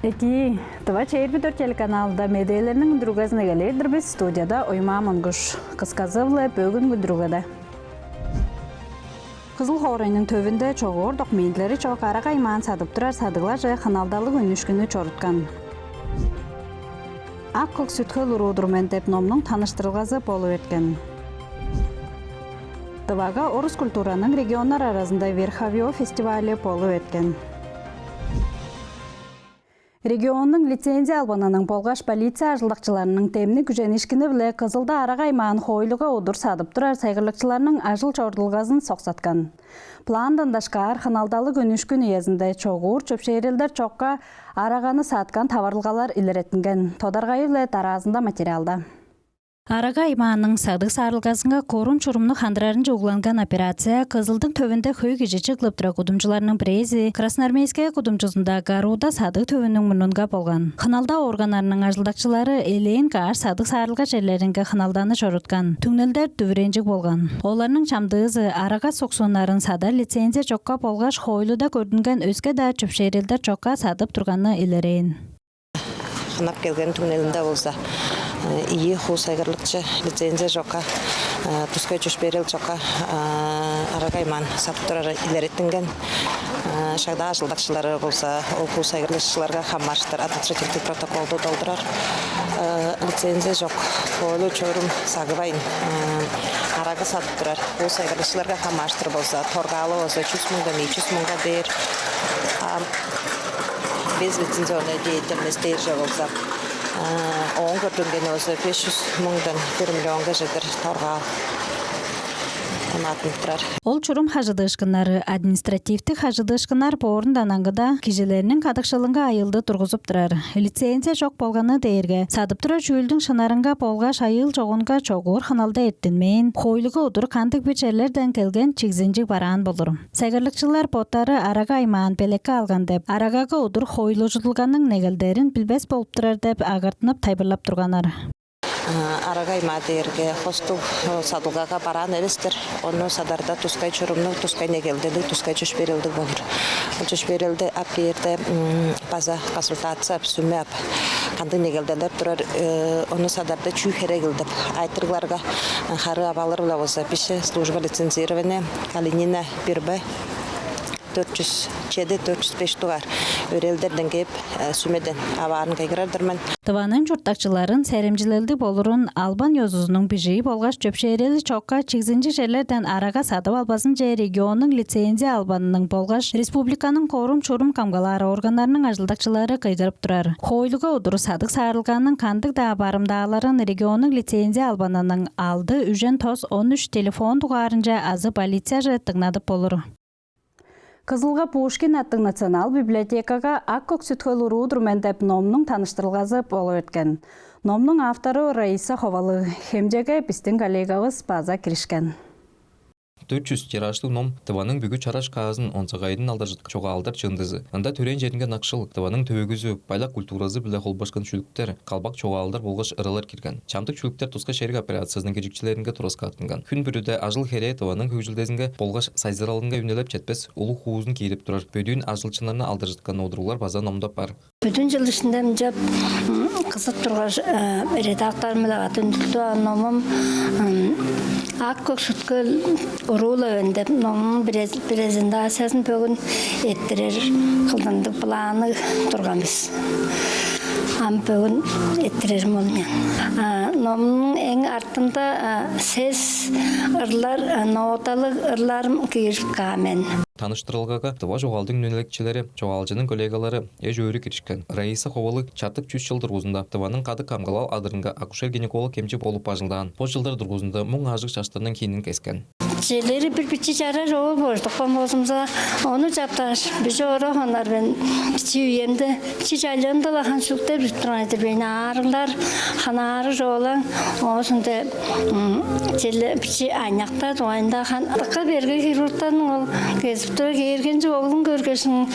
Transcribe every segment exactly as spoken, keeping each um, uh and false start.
Эдии, Тыва чээрби дөрт телеканалда медээлерниң үндүрүлгезин эгелээр-дир бис. Студияда Оймаа Монгуш. Кысказы-биле бөгүн үндүрүлгеде. Кызыл хоорайның төвүнде чогуур документилери чок арага аймаан садып турар садыгларже хыналдалыг үнүшкүнү чоруткан. «Ак-көк сүт-хөл уруу-дур мен» деп номнуң таныштырылгазы болуп эрткен. Тывага орус культураның регионнар аразында «Верховье» фестивалы болуп эрткен. Регионнуң лицензия албанының болгаш полиция ажылдакчыларының демниг күженишкини-биле Кызылда арага аймаан хоойлуга удур садып турар сайгарлыкчыларның ажыл-чорудулгазын соксаткан. Пландан дашкаар хыналдалыг үнүшкүн үезинде чогуур чөпшээрелдер чокка араганы саткан таварылгалар илереттинген. Тодаргайы-биле дараазында материалда. Арага аймааның садыг-саарылгазынга корум-чурумну хандырарынче угланган операция Кызылдың төвүнде хөй кижи чыглып турар кудумчуларның бирээзи Красноармейская кудумчузунда Гаруда садыг төвүнүң мурнунга болган. Хыналдаа органнарының ажылдакчылары элээн каш садыг-саарылга черлеринге хыналданы чоруткан. Түңнелдер дүвүренчиг болган. Оларның чамдыызы арага суксуннарын садар лицензия чокка болгаш хоойлуда көрдүнген өске-даа чөпшээрелдер чокка садып турганы илерээн. Хынап келген түңнелинде болза, ийи хуу сайгарлыкчы лицензия чокка, тускай чөпшээрел чокка арага аймаан садып турары илереттинген. Шагдаа ажылдакчылары болза ол хуу сайгарлыкчыларга хамаарыштыр административтиг протоколду долдурар. Лицензия чок, хоойлу-чурум сагывайн арага садып турар хуу сайгарлыкчыларга хамаарыштыр болза, торгаалы болза чүс муңдан ийи чүс муңга дээр. Безлицензионная деятельность дээр же болза, ооң көрдүнгени болза беш чүс муңдан бир миллионга чедир торгаал ынаттынып турар. Ол чурум хажыдыышкыннары административтиг хажыдыышкыннар боорундан аңгыда кижилерниң кадыкшылынга айыылды тургузуп турар. Лицензия чок болганы дээрге садып турар чүүлдүң шынарынга болгаш айыыл чогунга чогуур хыналда эрттинмээн, хоойлуга удур кандыг-бир черлерден келген чигзинчиг бараан болур. Сайгарлыкчылар боттары арага аймаан белекке алган деп, арагага удур хоойлужудулганың негелдерин билбес болуп турар деп агартынып тайылбырлап турганнар. Арага аймаа дээрге хостуг садылгага бараан эвес-тир. Ону садарда тускай чурумнуг, тускай негелделиг, тускай чөпшээрелдиг болур. Ол чөпшээрелди ап кээрде база консультация ап, сүме ап, кандыг негелделер турар, ону садарда чүү херегил деп айтырыгларга харыы ап алыр-ла болза, бисче служба лицензирования Калинина бир Б, дөрт чүс чеди, дөрт чүс беш дугаар өрээлдерден кээп, сүмеден ап аарын кыйгырар-дыр мен. Тываның чурттакчыларын серемчилелдиг болурун албан ёзузунуң бижии болгаш чөпшээрели чокка чигзинчиг черлерден арага садып албазынче регионнуң лицензия албанының болгаш республиканың корум-чурум камгалаар органнарының ажылдакчылары кыйгырып турар. Хоойлуга удур садыг-саарылганың кандыг-даа барымдааларын регионнуң лицензия албанының алды үжен тос он үш телефон дугаарынче азы полицияже дыңнадып болур. Кызылга Пушкин аттыг национал библиотекага «Ак-көк сүт-хөл уруу-дур мен» деп номнуң таныштырылгазы болуп эрткен. Номнуң автору Раиса Ховалыг. Хемчегге бистиң коллегавыс база киришкен. Дөрт чүс тираждыг ном Тываның бүгү чараш каазын онзагайын алдаржыткан чогаалдар чыындызы. Ында төрээн черинге ынакшыл, Тываның төөгүзү, байлак культуразы-биле холбашкан шүлүктер, калбак чогаалдар болгаш ырылар кирген. Чамдык шүлүктер тускай шериг операциязының киржикчилеринге тураскааттынган. Хүн бүрүде ажыл-херээ Тываның хөгжүлдезинге болгаш сайзыралынга үнелеп четпес улуг хуузун киирип турар бөдүүн ажылчыннарны алдаржыткан одуруглар база номда бар. Бүдүн чыл иштинде мынчап кызып тургаш, редакторум-биле кады үндүртүп алган номум «Ак-көк сүт-хөл уруу-ла мен» деп номнуң презентациязын бөгүн эрттирер кылдындыг планныг турган бис. Ам бөгүн эрттирерим ол мен. Номнуң эң артында сес ырлар, ноталыг ырларым киирип каан мен. Таныштырылгага тыва чогаалдың үнелекчилери, чогаалчының коллегалары, эш-өөрү киришкен. Раиса Ховалыг чартык чүс чыл дургузунда Тываның кадык камгалал адырынга акушер-гинеколог эмчи болуп ажылдаан. Бо чылдар дургузунда муң ажыг чаштарның хиинин кескен. Черлери бир бичии чараш оол бождукпан болзумза, ону чаптааш, бижи ора хонар мен. Бичии үемде, бичии чайлыымда-ла хан шүлүктер билип турган-дыр мен. Аарыглар, хан аарыг чоолаң, оозунда черле бичии аныяктар дугайында хан. Дыка берге хирургтарның ол кезип тура кээргенчи оглун көргешин,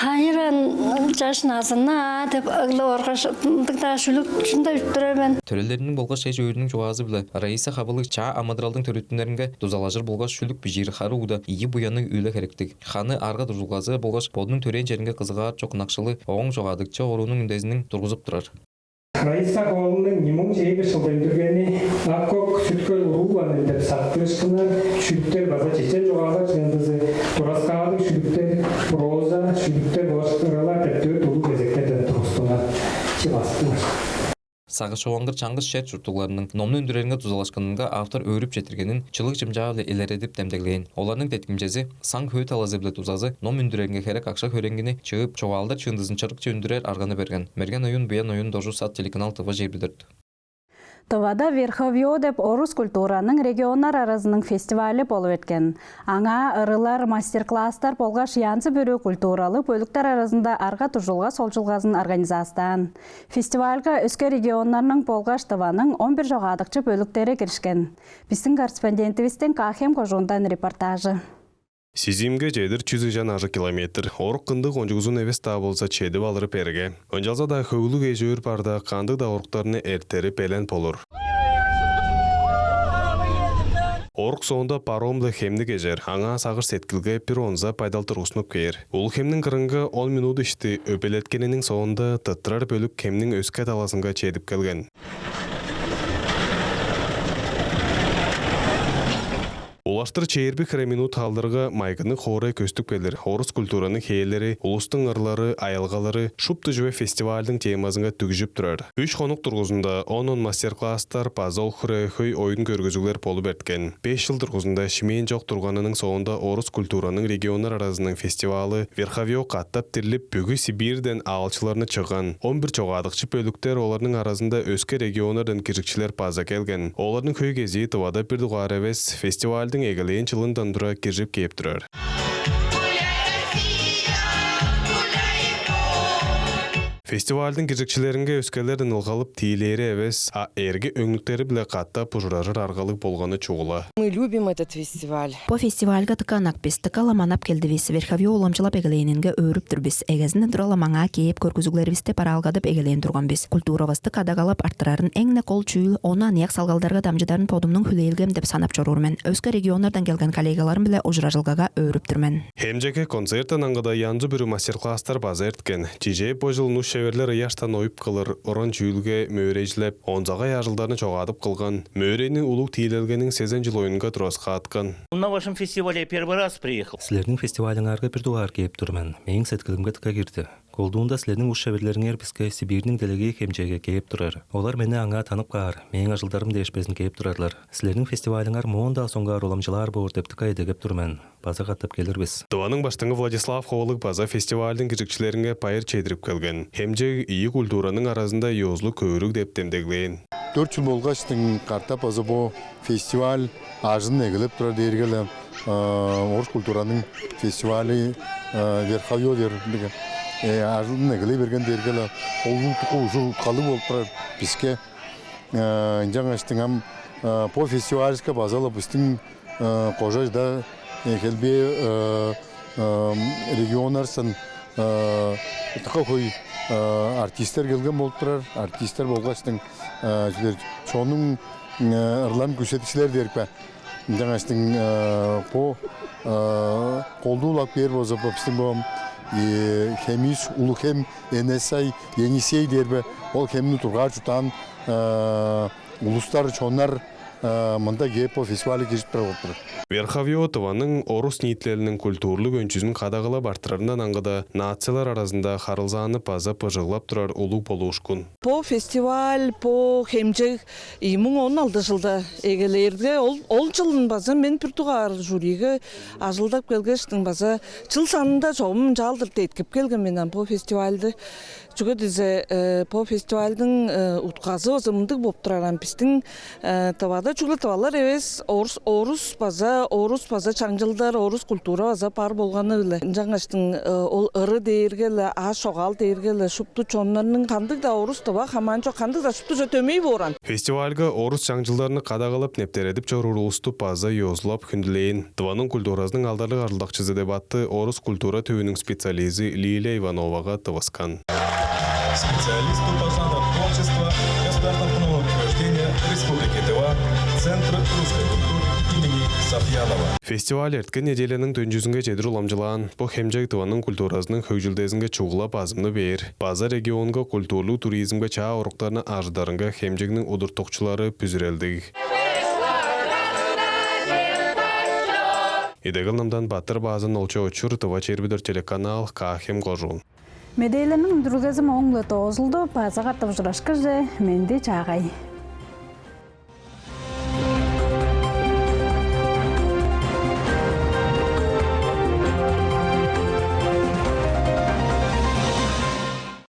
хайыран чаш назынна аа деп ыглап оргаш, ындыг-даа шүлүк шында билип турар мен. Төрелдериниң болгаш эш-өөрүнүң чугаазы-биле Раиса Ховалыг чаа амыдыралдың төрүттүннеринге дузалажыр болгаш шүлүк бижиир хары угда ийи буянныг үле херектиг. Ханы арга-дуржулгазы болгаш бодунуң төрээн черинге кызыгаар чок ынакшылы ооң чогаадыкчы оруунуң үндезинин тургузуп турар. Раиса Хоолуңнуң нимуң чейгеш чылда үндүргени «Ак-көк сүт-хөл урууланы» деп сактыышкыннар, шүлүктер база чечен чогаалдар чыындызы, тураскаалыг шүлүктер, проза, шүлүктер болгаш ыралар деп дөрт улуг кезектерден тургустунган. Чыл астынар. Сагыш-Шываңгыр, Чаңгыс чер чурттугларының номну үндүреринге дузалашканынга автор өөрүп четтиргенин чылыг-чымчаа-биле илередип демдеглээн. Оларның деткимчези саң-хөө талазы-биле дузазы ном үндүреринге херек акша-хөреңгини чыып, чогаалдар чыындызын чырыкче үндүрер арганы берген. Мерген Оюн, Буян Оюн, Доржу Сат, телеканал «Тыва чээрби дөрт». Тывада «Верховье» деп орус культураның регионнар аразының фестивалы болуп эрткен. Аңаа ырылар, мастер-класстар болгаш янзы-бүрү культуралыг бөлүктер аразында арга-дуржулга солчулгазын организастаан. Фестивальга өске регионнарның болгаш Тываның он бир чогаадыкчы бөлүктери киришкен. Бистиң корреспондентивистиң Каа-Хем кожуундан репортажы. Сизимге чедир чүс ыжан ажыг километр. Орук кындыг кончуг узун эвес-даа болза, чедип алыры берге. Ынчалза-даа хөглүг эш-өөр барда, кандыг-даа оруктарны эртери белен болур. Орук соонда паром-биле хемни кежер, аңаа сагыш-сеткилге бир онза байдал тургустунуп кээр. Улуг-Хемниң кырынга он минут ишти өбелеткениниң соонда, тырттырар бөлүк хемниң өске талазынга чедип келген. Улаштыр чээрби хире минут халдырга, майгынныг хоорай көстүп келир. Орус культураның хээлери, улустуң ырлары, аялгалары — шупту чүве фестивальдың темазынга дүгжүп турар. Үш хонук дургузунда он-он мастер-класстар база ол хире хөй оюн-көргүзүглер болуп эрткен. Беш чыл дургузунда шимээн чок турганының соонда орус культураның регионнар аразының фестивалы «Верховье» катап дирлип, бүгү Сибирьден аалчыларны чыгган. Он бир чогаадыкчы бөлүктер, оларның аразында өске регионнардан киржикчилер база келген. Оларның хөй кезии Тывада бир дугаар эвес, фестивальдың эгелээн чылындан тура киржип кээп турар. Фестивальдың киржикчилеринге өскелерден ылгалып тиилээри эвес, а эрги өңнүктери-биле катап ужуражыр аргалыг болганы чугула. Мы любим этот фестиваль. Бо фестивальга дыка ынак бис, дыка-ла манап келдивис, «Верховье» уламчылап эгелээнинге өөрүп тур бис. Эгезинден тура-ла маңаа кээп, көргүзүглеривисти бараалгадып эгелээн турган бис. Культуравысты кадагалап арттырарын эң-не кол чүүл, ону аныяк салгалдарга дамчыдарын бодумнуң хүлээлгем деп санап чоруур мен. Өске регионнардан келген коллегаларым-биле ужуражылгага өөрүп тур мен. Хемчегге концерттен аңгыда янзы-бүрү мастер-класстар база эрткен. Чижээ, бо чыл нус-шеверлер ыяштан оюп кылыр уран чүүлге мөөрейлеп, онзагай ажылдарны чогаадып кылган. Мөөрейни улуг тиилелгениң сезен чыл оюнга тураскааткан. На вашем фестивале я первый раз приехал. Силерниң фестивалыңарга бир дугаар кээп тур мен. Мээң сеткилимге дыка кирди. Колдуунда силерниң ус-шеверлериңер биске Сибирьниң делегей хемчегге кээп турар. Олар мени аңаа танып каар, мээң ажылдарым дээш безин кээп турарлар. Силерниң фестивалыңар моон-даа соңгаар уламчылаар боор деп дыка идегеп тур мен. База катап келир бис. Тываның Баштыңы Владислав Ховалыг база фестивальдың киржикчилеринге байыр чедирип келген. Хемчег ийи культураның аразында ёзулуг көөрүг деп демдеглээн. Дөрт чыл болгаштың катап база бо фестиваль ажылын эгелеп турар дээрге-ле, э, орус культураның фестивалы, э, «Верховье» дээр, э, ажылын эгелей берген дээрге-ле ол улуг ужур-уткалыг болуп турар биске. Э, ынчангаштың ам, э, бо фестивальга база-ла бистиң, э, кожа-чыда, э, хелбээ, э, э, регионнардан, э, дыка хөй, э, артистер келген болуп турар. Артистер болгаштың, э, чүлер, чоннуң, э, ырларын күүседикчилер дээр бе? Ынчангаштың, э, бо, э, колдуулап кээр болза, бо бистиң бо, э, хемис, Улуг-Хем, Енисей, Енисей дээр бе, ол хемни дургаар чурттаан, э, улустар, чоннар, э, мында кээп, бо фестивальга киржип турар болуп турар. «Верховье» Тываның орус ниитилелиниң культурлуг өнчүзүн кадагалап арттырарындан аңгыда, нациялар аразында харылзааны база быжыглап турар улуг болуушкун. Бо фестиваль, бо хемчег ийи муң он алды чылда эгелээрге, ол, ол чылын база мен бир дугаар жюриге ажылдап келгештиң, база чыл санында чогум ынчалдыр деткип келген мен ам бо фестивальды. Чүге дизе, э, бо фестивальдың, э, утказы база мындыг болуп турар ам: бистиң, э, Тывада чүгле тывалар эвес, орус, орус база, орус база чаңчылдар, орус культура база бар болганы-биле. Ынчангаштың, э, ол ыры дээрге-ле, аас чогаал дээрге-ле, шупту чоннарның, кандыг-даа орус-тыва хамаан чок, кандыг-даа шупту чүве дөмей боор ам. Фестивальга орус чаңчылдарны кадагалап, нептередип чоруур улусту база ёзулап хүндүлээн. Тываның культуразының алдарлыг ажылдакчызы деп атты орус культура төвүнүң специализи Лилия Ивановага тывыскан. Специалист по жанрам творчества государственного учреждения Республики Тыва, Центр русской культуры имени Сафьянова. Фестиваль эрткен неделяның төнчүзүнге чедир уламчылаан. Бо хемчег Тываның культуразының хөгжүлдезинге чугула базымны бээр, база регионга культурлуг туризмге чаа оруктарны ажыдарынга хемчегниң удуртукчулары бүзүрелдиг. Идегел Намдан, Батыр Баазын, Олча Очур, Тыва чээрби дөрт телеканал, Каа-Хем кожуун. Медээлерниң үндүрүлгези мооң-биле доозулду. База катап ужурашкыже, менди-чаагай.